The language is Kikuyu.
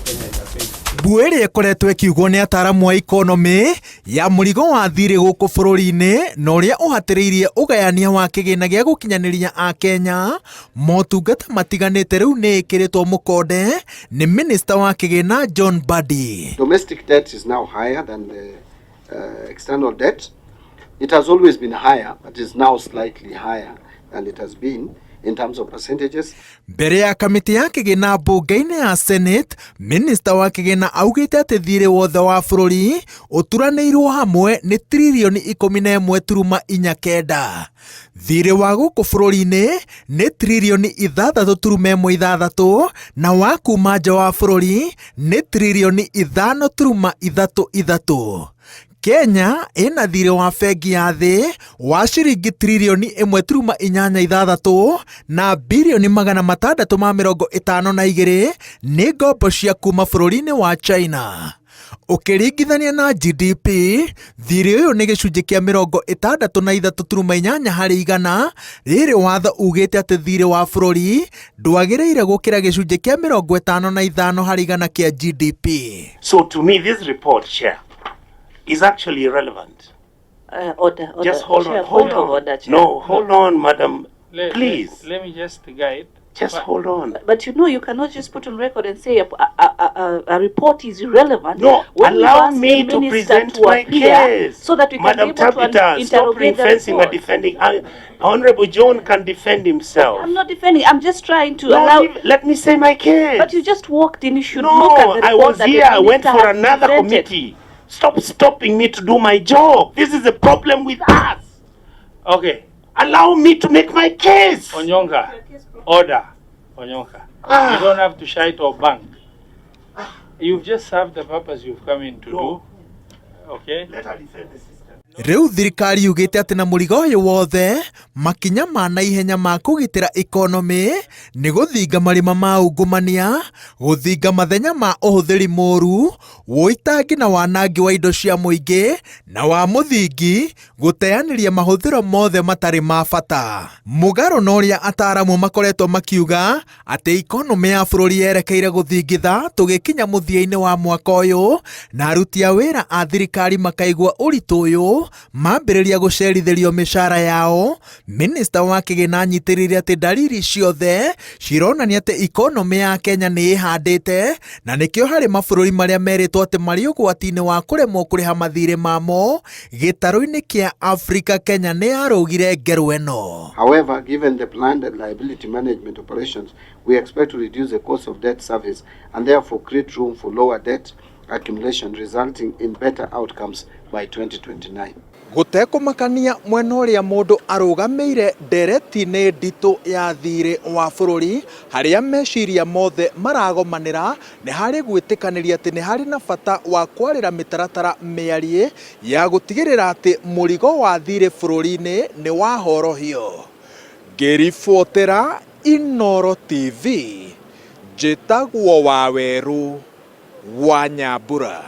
Mbuĩ ĩrĩa ĩkoretwo ĩkiugwo nĩ ataaramu a ikonomĩ ya mũrigo wa thirĩ gũkũ bũrũri-inĩ na ũrĩa ũhatĩrĩirie ũgayania wa kĩgĩna gĩa gũkinyanĩria Akenya motungata matiganĩte rĩu nĩ ĩkĩrĩtwo mũkonde nĩ minista wa kĩgĩna John Mbadi. Domestic debt is now higher than the external debt. It has always been higher, but is now slightly higher than it has been in terms of percentages. Mbere ya kamĩtĩ ya kĩgĩna mbunge-inĩ ya Senate, minista wa kĩgĩna augĩte atĩ thirĩ wothe wa bũrũri ũturanĩirwo hamwe nĩ tiririoni 11.49. Thirĩ wa gũkũ bũrũri-inĩ nĩ tiririoni 6.16 na wa kuma nja wa bũrũri nĩ tiririoni 5.33. Kenya ĩna thirĩ wa bengi ya thĩ wa ciringi tiririoni 1.86 na birioni 652 nĩ ngombo cia kuma bũrũri-inĩ wa China. Ũkĩringithania na GDP, thirĩ ũyũ nĩ gĩcunjĩ kĩa 63.8 harĩ igana, rĩrĩ watho ugĩte atĩ thirĩ wa bũrũri ndwagĩrĩire gũkĩra gĩcunjĩ kĩa 55 harĩ igana kĩa GDP. So to me, this report, Chair, is actually irrelevant. Order, order. Just hold Chair, on, hold point on. of order, Chair. No, hold on, madam. Please. Let me just guide. Just hold on. But you know, you cannot just put on record and say a report is irrelevant. No, when you allow ask me the to minister present to my appear case. so that we can Madam be able to Tabitha, stop interrogate ring the fencing and report. defending. Honorable John can defend himself. I'm not defending. I'm just trying to No, allow. let me say my case. But you just walked in. You should No, look at the I report was that the here. I went minister for has another presented. committee. Stop stopping me to do my job. This is a problem with us. Okay. Allow me to make my case. Onyonka, order. Onyonka. You don't have to shout or bang. You've just served the purpose you've come in to No. do. Okay? Let her defend the system. Rĩu thirikari yugĩte atĩ na mũrigo ũyũ wothe makinya ma naihenya ma kũgitĩra ikonomĩ nĩ gũthinga marima ma ungumania, gũthinga mathenya ma ũhũthĩri mũru, ũitangi na wanangi wa indo cia mũingĩ na wa mũthingi gũteanĩria mahũthĩro mothe matarĩ ma bata. Mũgarũ na ũrĩa ataaramu makoretwo makiuga atĩ ikonomĩ ya bũrũri yerekeire gũthingitha tũgĩkinya mũthia-inĩ wa mwaka ũyũ na aruti a wĩra a thirikari makaigua ũritũ ũyũ mambĩrĩria gũcerithĩrio mĩcara yao. Minista wa kĩgĩna anyitĩrĩire atĩ ndariri ciothe cironania atĩ ikonomĩ ya Kenya nĩ ĩhandĩte na nĩkĩo harĩ mabũrũri marĩa merĩtwo atĩ marĩ ũgwati-inĩ wa kũremwo kũrĩha mathirĩ mamo gĩtarũ-inĩ kĩa Afrika Kenya nĩ yarũgire ngerwa ĩno. However, given the planned liability management operations, we expect to reduce the cost of debt service and therefore create room for lower debt accumulation, resulting in better outcomes by 2029. Gũtekũmakania mwena ũrĩa mũndũ arũgamĩire ndereti-inĩ nditũ ya thirĩ wa bũrũri harĩa meciria mothe maragomanĩra nĩ harĩ gwĩtĩkanĩria atĩ nĩ harĩ na bata wa kwarĩra mĩtaratara mĩariĩ ya gũtigĩrĩra atĩ mũrigo wa thirĩ bũrũri-inĩ nĩ wahorohio. Ngĩribotera Inooro TV, njĩtagwo Wawerũ wa Nyambura.